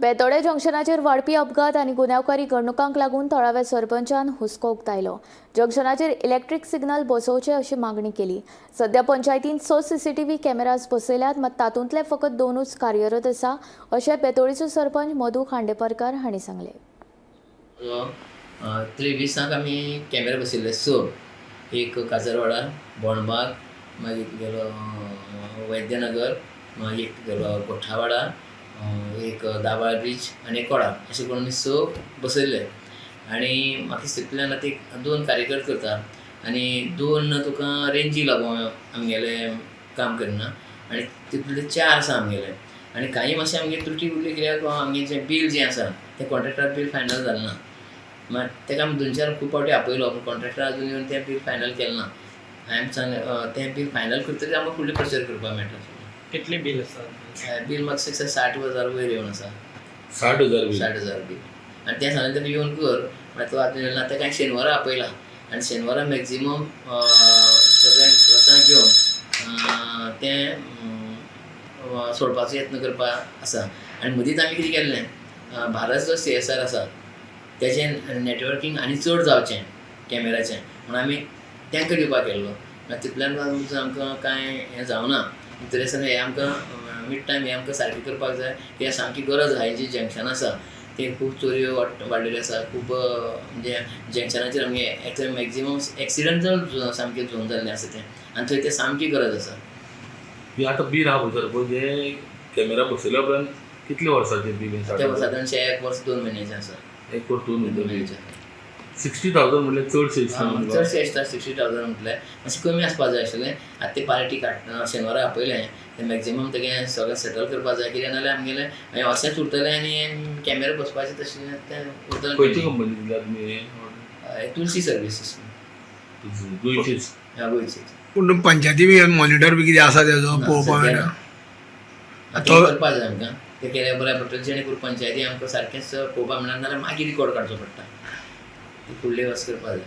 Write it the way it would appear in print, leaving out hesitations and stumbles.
बेतोडे जंक्शनाचेर वाडपी अपघात आनी गुन्यांवकारी घडणुकांक लागून थळाव्या सरपंचान हुस्को उक्तायलो. जंक्शनाचेर इलेक्ट्रीक सिग्नल बसोवचे अशी मागणी केली. सध्या पंचायतीन 6 सीसीटीव्ही कॅमेराज बसयल्यात, मात तातूंतले फकत 2च कार्यरत आसा अशें बेतोडेचो सरपंच मधू खांडेपारकार हांणी सांगलें. 23 आमी कॅमेरा बसयल्ले 6, एक काजरवाडा, बोणबाग, मागीर तुगेलो वैद्यनगर, मागीर एक तुगेलो कोठावाडा, एक दाबाळ ब्रीज आनी एक कोडा, अशें करून आमी 6 बसयल्ले. आनी म्हाका दिसता तितल्यान आतां एक 2 कार्यकर करता आनी 2 तुका रेंजी लागून आमगेलें काम करना आनी तितूंतले 4 आसा आमगेले. आनी कांय मातशें आमगे त्रुटी उरली कित्याक आमगें जें बील जें आसा तें कॉन्ट्रॅक्टर बील फायनल जालें ना. मात ताका आमी 2-4 खूब फावटी आपयलो पूण कॉन्ट्रॅक्टर अजून येवन तें बील फायनल केलें ना. हांवें सांगलें तें बील फायनल करतकीर आमकां फुडलें प्रोसिजर करपाक मेळटा. कितलें बील आसा? बील म्हाका दिसता 60,000 वयर येवन आसा. 60,000 बील? 60,000 बील. आनी तें सांगलें ताका येवन कर, मागीर तो आतां येयलो ना. ताका हांवें शेनवारा आपयला आनी शेनवारा मॅक्झिमम सगळ्यांक विश्वासांत घेवन तें सोडपाचो यत्न करपा आसा. आनी मदींच आमी कितें केल्लें, भारत जो CSR आसा तेजें नॅटवर्कींग आनी चड जावचें कॅमेराचें म्हणून आमी तांकां दिवपाक केल्लो. मागीर तितल्यान आमकां कांय हें जावना. तरी आसतना हें आमकां मिड टायम हें आमकां सारकें करपाक जाय. कित्याक सामकी गरज आसा. ही जी जंक्शन आसा ते खूब चोरयो वाडलेल्यो आसा. खूब म्हणजे जंक्शनाचेर आमगे एक्चुअली मॅक्झिमम एक्सिडंटल सामकें झोन जाल्लें आसा तें आनी थंय तें सामकी गरज आसा. ही आतां बील आहा पळय सर, पळय हे कॅमेरा बसयल्या उपरांत कितले वर्साचें बील? तें सादारणशें 1 वर्स 2 म्हयन्याचें आसा. 1 वर्स 2 म्हयने. म्हयन्याचें. 60,000 म्हणल्यार चडशें दिसता म्हाका. चडशें दिसता 60,000 म्हटल्यार मातशें कमी आसपा जाय आशिल्लें. आतां ते पार्टी काडटना शेनवारा आपयलें तें मॅक्झिमम तेगें सगळें सेटल करपा जाय, कित्याक नाजाल्यार आमगेलें मागीर अशेंच उरतलें आनी कॅमेरा बसपाचें तशें तें उरतलें. खंयची कंपनी दिल्या तुमी हे? तुलसी सर्विसीस. गोंयचीच? ह्या गोंयची. पूण पंचायती बी मॉनिटर बी कितें आसा तेजो पळोवपाक मेळटा? तें करपा जाय आमकां. तें केल्यार बरें पडटलें, जेणे करून पंचायती आमकां सारकेंच पळोवपाक मेळना, नाजाल्यार मागीर रिकॉर्ड काडचो पडटा. फुडले वस करपा जाय.